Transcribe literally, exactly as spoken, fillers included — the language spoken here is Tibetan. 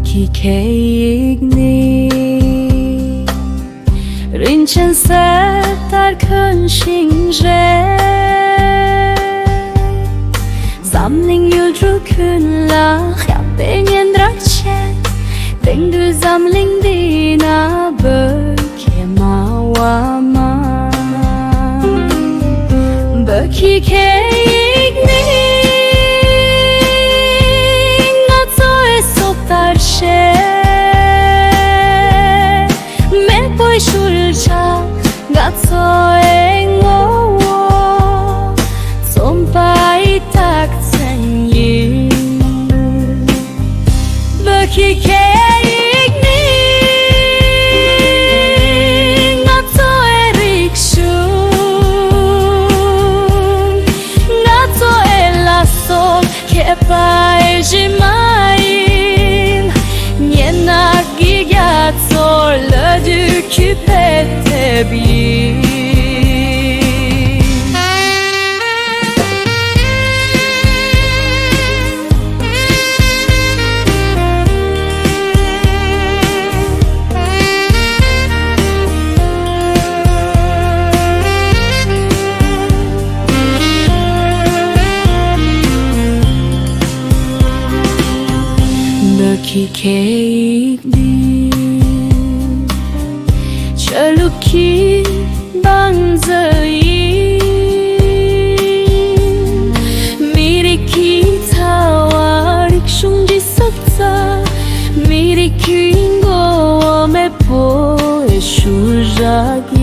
གི་སྐད་ཡིག་ནི། རིན་ཆེན་གསེར་ལྟར་མཁོན་ཞིང་རལ། འཛམ་གླིང་ཡུལ་གྲུ་ཀུན་ལ་ཁྱབ་པའི་སྙན་གྲགས་ཆེ། དེང་དུས་འཛམ་གླིང་འདི་ན་བོད་ཀྱི་སྨྲ་བ་མང་། བོད་ཀྱི་སྐད་ཡིག་ནི་ང་ཚོའི་སྲོག་ལྟར་གཤེར། མེས་པོའི་ཤུལ་བཞག་ང་ཚོའི་ངོ་བོ། རྩོམ་པའི་རྟགས་མཚན་ཡིན། བོད་ཀྱི་སྐད་ཡིག་ནི་ང་ཚོའི་རིག་གཞུང་། ང་ཚོའི་བླ་སྲོག་མཁས་པའི་གཞི་མ་ཡིན། སྙན་ངག་གི་རྒྱ་མཚོར་ལོ་རྒྱུས་ཀྱི་དཔེ་དེབ་ཡིན། བོད་ཀྱི་སྐད་ཡིག་འདི་ཆོས་ལུགས་ཀྱི་བང་མཛོད་ཡིན། མི་རིགས་ཀྱི་ལྟ་བ་རིག་གཞུང་གི་སྲོག་རྩ། མི་རིགས་ཀྱི་མགོ་བོ་མེས་པོའི་ཤུལ་བཞག་ཡིན།